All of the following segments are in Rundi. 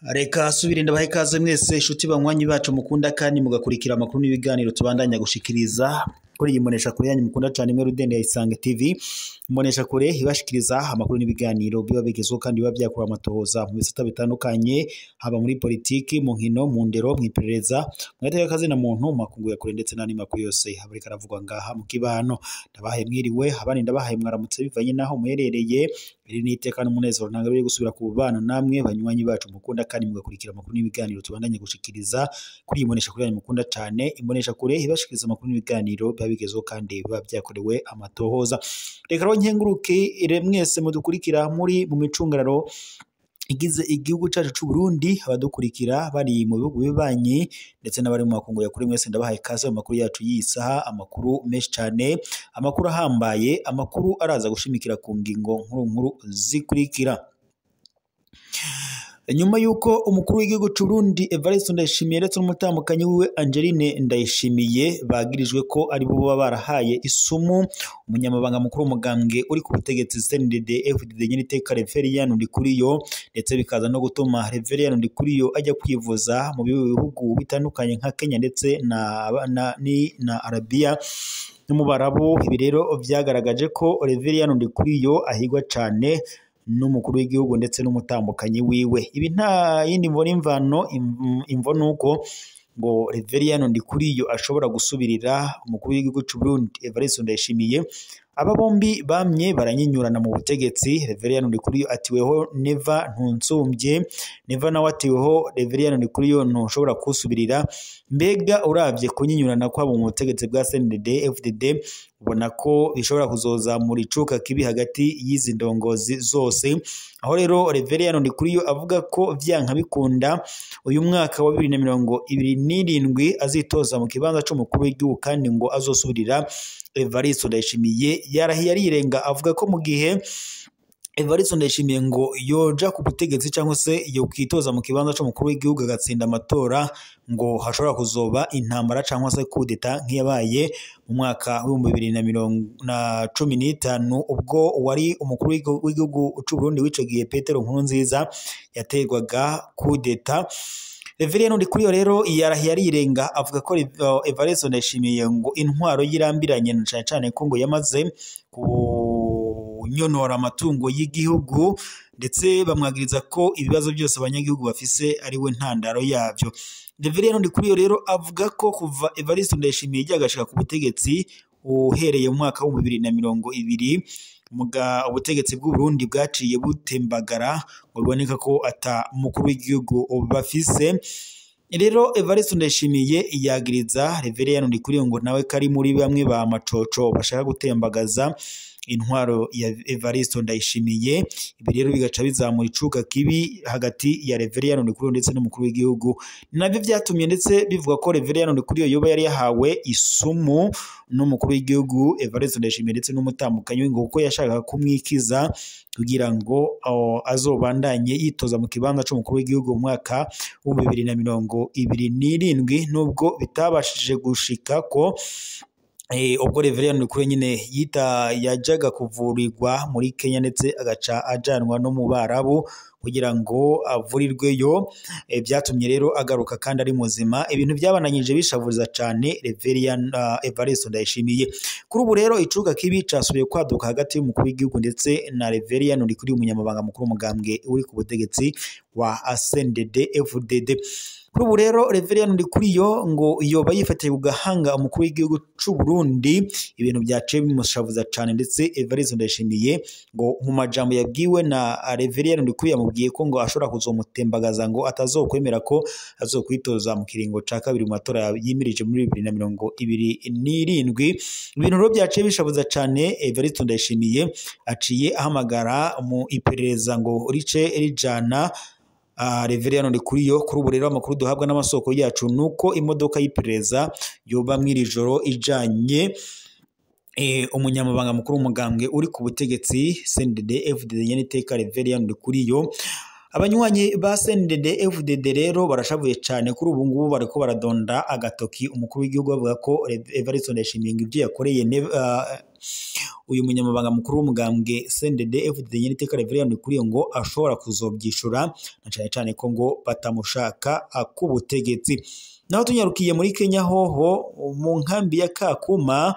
Reka subire ndabahe ikaze mwese inshuti banywanyi bacu mukunda kandi mugakurikira amakuru n'ibiganiro tubandanya gushikiriza kuri iyi mbonesha kure yanyu mukunda cyane imwe rudende ya Isange TV. Mbonesha kure ibashikiriza amakuru n'ibiganiro biba bigezweho kandi biba byakura amatohoza mu bisata bitandukanye, haba muri politiki, mu nkino, mu ndero, mu iperereza, mu gateka kazina muntu, mu makungu ya kure ndetse n'andi makuru yose abarika aravugwa ngaha mu kibano. Ndabahaye mwiriwe, abandi ndabahaye mwaramutse bivanye naho muherereye. Iri ni iteka n'umunezero ntangabire gusubira ku bana namwe banywanyi bacu mukunda kandi mugakurikira amakuru n'ibiganiro tubandanye gushikiriza kuri iyi mbonesha kure yanyu mukunda cyane. Imbonesha kure ibashikiriza amakuru n'ibiganiro biba bigezweho kandi biba byakorewe amatohoza. Reka rero nkenguruke mwese mudukurikira muri mu micungararo igize igihugu cyacu c'u Burundi, abadukurikira bari mu bihugu bibanyi ndetse n'abari mu makungu ya kure, mwese ndabahaye ikaze mu makuru yacu y'iyi saha, amakuru menshi cyane, amakuru ahambaye, amakuru araza gushimikira ku ngingo nkuru nkuru zikurikira. Nyuma yuko umukuru w'igihugu c'u Burundi Evariste Ndayishimiye ndetse n'umutambukanyi wiwe Angeline Ndayishimiye bagirijwe ko ari bo baba barahaye isumu umunyamabanga mukuru w'umugambwe uri ku butegetsi CNDD FDD Nyiriteka Reverien Ndikuriyo, ndetse bikaza no gutuma Reverien Ndikuriyo ajya kwivuza mu bihugu bitandukanye nka Kenya ndetse na Arabia no mu Barabu. Ibi rero vyagaragaje ko Reverien Ndikuriyo ahigwa cane n'umukuru w'igihugu ndetse n'umutambukanyi wiwe. Ibi nta yindi mvo n'imvano, imvo nuko ngo Reverien Ndikuriyo ashobora gusubirira umukuru w'igihugu c'u Burundi Evariste Ndayishimiye. Aba bombi bamye baranyinyurana mu butegetsi. Reverien Ndikuriyo atiweho Neva ntunsumbye, Neva nawe atiweho Reverien Ndikuriyo ntushobora kusubirira. Mbega uravye kunyinyurana kwabo mu butegetsi bwa CNDD FDD, ubona ko bishobora kuzozamura icuka kibi hagati y'izi ndongozi zose. Aho rero Reverien Ndikuriyo avuga ko vyanka bikunda uyu mwaka wa 2027 azitoza mu kibanza c'umukuru w'igihugu kandi ngo azosubirira Evariste Ndayishimiye. Yarahiye arirenga avuga ko mu gihe Evariste Ndayishimiye ngo yoja ku butegetsi cyangwa se yokwitoza mu kibanza c'umukuru w'igihugu agatsinda amatora, ngo hashobora kuzoba intambara cyangwa se kudeta nk'iyabaye mu mwaka w'ibihumbi bibiri na cumi n'itanu, ubwo wari umukuru w'igihugu c'u Burundi w'ico gihe Petero Nkurunziza yaterwaga kudeta. Reverien Ndikuriyo rero yarahiye arirenga avuga ko Evariste Ndayishimiye ngo intwaro yirambiranye na cane cane ko ngo yamaze kunyonora amatungo y'igihugu, ndetse bamwagiriza ko ibibazo byose abanyagihugu bafise ari we ntandaro yavyo. Reverien Ndikuriyo rero avuga ko kuva Evariste Ndayishimiye yagashika ku butegetsi uhereye mu mwaka wa 2020, ubutegetsi bw'u Burundi bwaciye butembagara, ngo biboneka ko ata mukuru w'igihugu bafise. Rero Evariste Ndayishimiye yagiriza Reverien Ndikuriyo ngo nawe kari muri bamwe ba macoco bashaka gutembagaza intwaro ya Evariste Ndayishimiye. Ibi rero bigaca bizamura icuka kibi hagati ya Reverien Ndikuriyo ndetse n'umukuru w'igihugu. Nabyo vyatumye ndetse bivuga ko Reverien Ndikuriyo yoba yari yahawe isumu n'umukuru w'igihugu Evariste Ndayishimiye ndetse n'umutambukanyi, ngo kuko yashakaga kumwikiza kugira ngo azobandanye yitoza mu kibanza c'umukuru w'igihugu mu mwaka wa 2027, nubwo bitabashije gushika ko ubwo Reverien Ndikuriyo nyine yajaga kuvurirwa muri Kenya ndetse agaca ajanwa no mu Barabu kugira ngo avurirweyo. Byatumye rero agaruka kandi ari muzima, ibintu byabananyije bishavuza cyane Reverien Evariste Ndayishimiye. Kuri ubu rero icuka kibi casubiye kwaduka hagati y'umukuru w'igihugu ndetse na Reverien Ndikuriyo, umunyamabanga mukuru w'umugambwe uri ku butegetsi wa CNDD FDD. Kuri ubu rero Reverien Ndikuriyo ngo yoba yifatiye ku gahanga umukuru w'igihugu c'u Burundi, ibintu byaciye bimushavuza cyane. Ndetse Evariste Ndayishimiye ngo mu majambo yabwiwe na Reverien Ndikuriyo yamubwiye ko ngo ashobora kuzomutembagaza, ngo atazokwemera ko azokwitoza mu kiringo ca kabiri mu matora yimirije muri 2027. Ibintu rero byaciye bishavuza cyane Evariste Ndayishimiye, aciye ahamagara mu iperereza ngo rice rijana Reverien Ndikuriyo. Kuri ubu rero amakuru duhabwa n'amasoko yacu nuko imodoka y'iperereza yoba mw'iri joro ijanye umunyamabanga mukuru w'umugambwe uri ku butegetsi CNDD FDD Nyeniteka Reverien Ndikuriyo. Abanywanyi ba CNDD FDD rero barashavuye cyane kuri ubu ngubu, bariko baradonda agatoki umukuru w'igihugu bavuga ko Evariste Ndayishimiye ibyo yakoreye uyu munyamabanga mukuru w'umugambwe CNDD FDD nyeniteka Reverien Ndikuriyo ngo ashobora kuzobyishura, na cyane cyane ko ngo batamushaka ku butegetsi. Naho tunyarukiye muri Kenya hoho mu nkambi ya Kakuma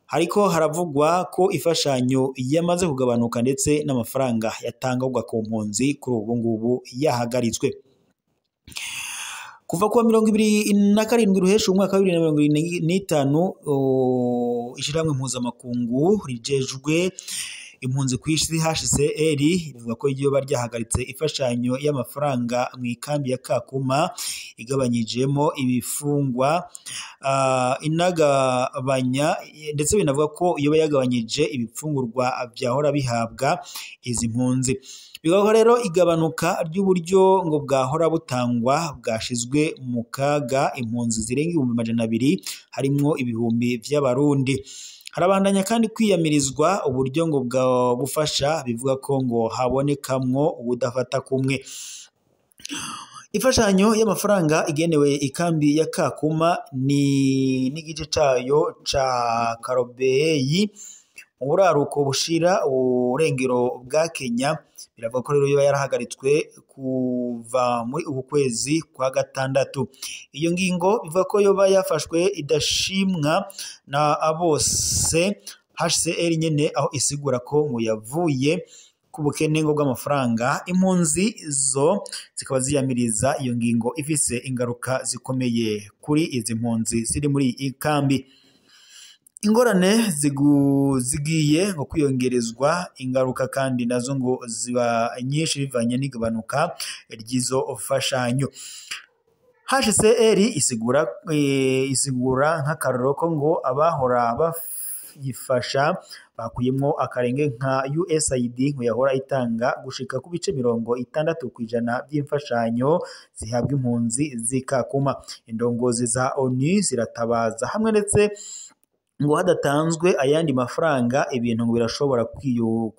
hariko haravugwa ko ifashanyo yamaze kugabanuka ndetse n'amafaranga yatangwaga ku mpunzi kuri ubu ngubu yahagaritswe. Kuva kuwa 27 Ruhesha umwaka wa 2025, ishirahamwe mpuzamakungu rijejwe impunzi ku isi HCR rivuga ko iryo ryahagaritse ifashanyo y'amafaranga mu ikambi ya Kakuma igabanyijemo ibifungwa, inagabanya ndetse binavuga ko iyo yagabanyije ibifungurwa byahora bihabwa izi mpunzi. Bigaho rero igabanuka ry'uburyo ngo bwahora butangwa bwashizwe mu kaga impunzi zirenga 200,000 harimwo ibihumbi by'abarundi. Harabandanya kandi kwiyamirizwa uburyo ngo bwa gufasha bivuga ko ngo habonekamwo ubudafata kumwe. Ifashanyo y'amafaranga igenewe ikambi ya Kakuma ni n'igice cayo ca Karobeyi mu buraruko bushira uburengero bwa Kenya, biravuga ko rero yoba yarahagaritswe kuva muri uku kwezi kwa gatandatu. Iyo ngingo bivuga ko yoba yafashwe idashimwa na bose HCR nyene, aho isigura ko ngo yavuye ku bukene ngo bw'amafaranga. Impunzi zo zikaba ziyamiriza iyo ngingo ifise ingaruka zikomeye kuri izi mpunzi ziri muri iyi kambi. Ingorane zigiye ngo kwiyongerezwa ingaruka kandi nazo ngo ziba nyinshi bivanye n'igabanuka ry'izo fashanyo. HCR isigura nk'akarorero ko ngo abahora bayifasha bakuyemwo akarenge nka USAID ngo yahora itanga gushika ku bice 60% by'imfashanyo zihabwa impunzi z'Ikakuma. Indongozi za ONU ziratabaza hamwe ndetse ngo hadatanzwe ayandi mafaranga ibintu ngo birashobora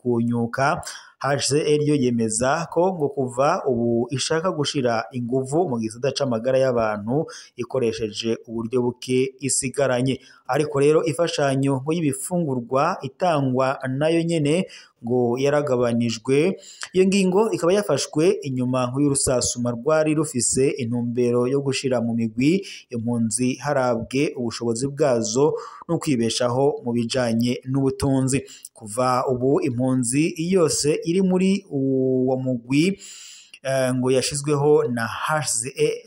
kunyuka. HCR yo yemeza ko ngo kuva ubu ishaka gushira inguvu mu gisata c'amagara y'abantu ikoresheje uburyo buke isigaranye. Ariko rero ifashanyo ngo y'ibifungurwa itangwa nayo nyene ngo yaragabanijwe. Iyo ngingo ikaba yafashwe inyuma y'urusasuma rwari rufise intumbero yo gushira mu migwi impunzi harabwe ubushobozi bwazo no kwibeshaho mu bijanye n'ubutunzi. Kuva ubu impunzi yose iri muri uwo mugwi ngo yashizweho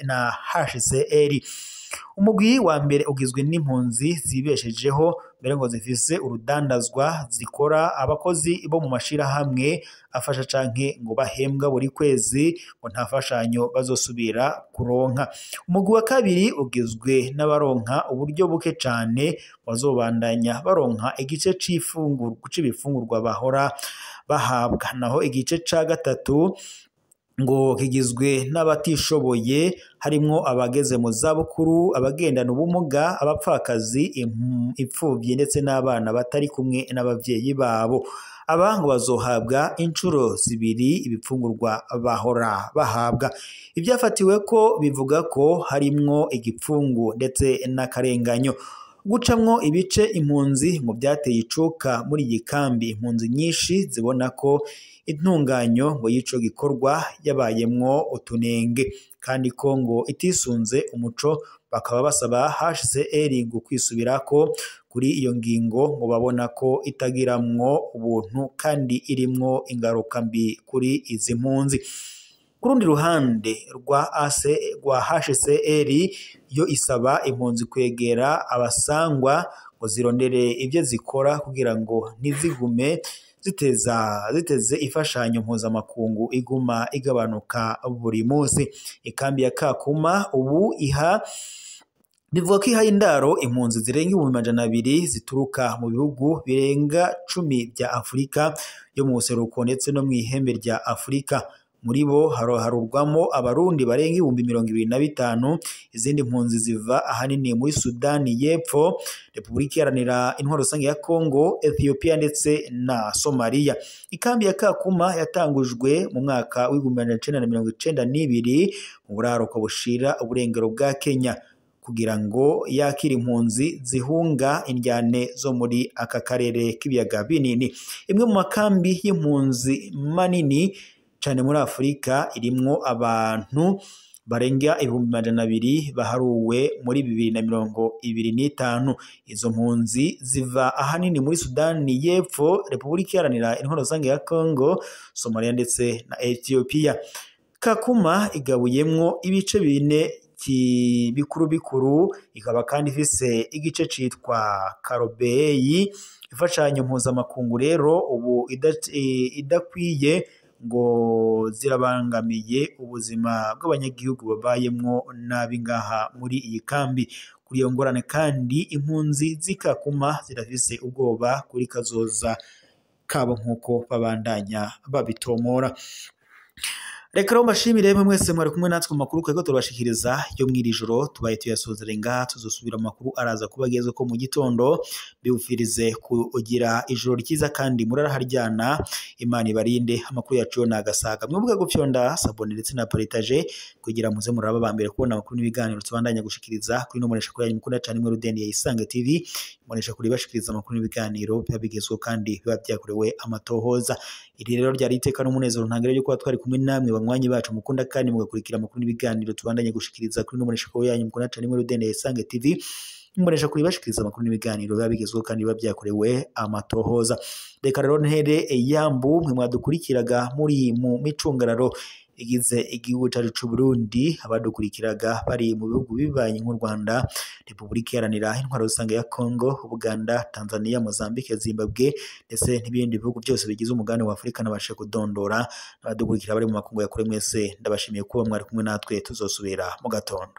na HCR. Umugwi wa mbere ugizwe n'impunzi zibeshejeho mbere ngo zifise urudandazwa zikora, abakozi bo mu mashirahamwe afasha canke ngo bahembwa buri kwezi ngo nta fashanyo bazosubira kuronka. Umugwi wa kabiri ugizwe n'abaronka uburyo buke cane bazobandanya baronka igice c'ibifungurwa bahora bahabwa, naho igice ca gatatu ngo kigizwe n'abatishoboye harimwo abageze mu zabukuru, abagendana ubumuga, abapfakazi, imfuvyi ndetse n'abana batari kumwe n'abavyeyi babo. Aba ngo bazohabwa inshuro zibiri ibifungurwa bahora bahabwa. Ivyafatiwe ko bivuga ko harimwo igipfungu ndetse n'akarenganyo. Gucamwo ibice impunzi ngo byateye icuka muri iyi kambi. Impunzi nyinshi zibona ko intunganyo ngo y'ico gikorwa yabayemwo utunenge kandi ko ngo itisunze umuco, bakaba basaba HCR ngo kwisubirako kuri iyo ngingo ngo babona ko itagiramwo ubuntu kandi irimwo ingaruka mbi kuri izi mpunzi. Ku rundi ruhande rwa HCR yo isaba impunzi kwegera abasangwa ngo zirondere ibyo zikora kugira ngo ntizigume ziteze ifashanyo mpuzamakungu iguma igabanuka buri munsi. Ikambi ya Kakuma ubu iha bivuga ko ihaye indaro impunzi zirenga 200,000 zituruka mu bihugu birenga 10 bya Afurika yo mu buseruko ndetse no mu ihembe rya Afurika. Muri bo harurwamo abarundi barenga 25,000. Izindi mpunzi ziva ahanini muri Sudani y'Epfo, Repubulika Iharanira Intwaro Rusange ya Kongo, Ethiopia ndetse na Somalia. Ikambi ya Kakuma yatangujwe mu mwaka w'1992 mu buraruko bushira uburengero bwa Kenya kugira ngo yakire impunzi zihunga indyane zo muri aka karere k'ibiyaga binini. Imwe mu makambi y'impunzi manini cyane muri Afurika irimwo abantu barenga 200,000 baharuwe muri 2025. Izo mpunzi ziva ahanini muri Sudani y'Epfo, Repubulika Iharanira Intwaro Rusange ya Kongo, Somalia ndetse na Ethiopia. Kakuma igabuyemwo ibice bine bikuru bikuru, ikaba kandi ifise igice citwa Karobeyi. Imfashanyo mpuzamakungu rero ubu idakwiye ngo zirabangamiye ubuzima bw'abanyagihugu babayemwo nabi ngaha muri iyi kambi. Kuri iyo ngorane kandi impunzi z'Ikakuma zirafise ubwoba kuri kazoza kabo nk'uko babandanya babitomora. Reka rero mbashimire mwese mwari kumwe natwe mu makuru twari turabashikiriza yo mw'iri joro. Tubaye tuyasozere ngaha, tuzosubira mu makuru araza kubageza ko mu gitondo. Biwufirize kugira ijoro ryiza kandi muraraharyana, Imana ibarinde. Amakuru yacu yo nagasaga mwibuke gufyonda sabone ndetse na partage kugira muze muraba ba mbere kubona amakuru n'ibiganiro tubandanya gushikiriza kuri no munesha kuri yanyu mukunda cyane mwe Rudende ya Isange TV. Munesha kuri bashikiriza amakuru n'ibiganiro biba bigezweho kandi biba byakorewe amatohoza. Iri rero ryari iteka n'umunezero ntangere ryo kuba twari kumwe namwe banywanyi bacu mukunda kandi mugakurikira amakuru n'ibiganiro tubandanye gushikiriza kuri no munesha kuri yanyu mukunda cyane mwe Rudende ya Isange TV. Munesha kuri bashikiriza amakuru n'ibiganiro biba bigezweho kandi biba byakorewe amatohoza. Reka rero ntere yambu mwe mwadukurikiraga muri mu micungararo igize igihugu cyacu c'u Burundi, abadukurikiraga bari mu bihugu bibanye nk'u Rwanda, Repubulika Iharanira Intwaro Rusange ya Kongo, Uganda, Tanzania, Mozambique, Zimbabwe ndetse n'ibindi bihugu byose bigize umugabane wa Afurika nabashe kudondora. Abadukurikira bari mu makungu ya kure mwese ndabashimiye kuba mwari kumwe natwe. Tuzosubira mu gatondo.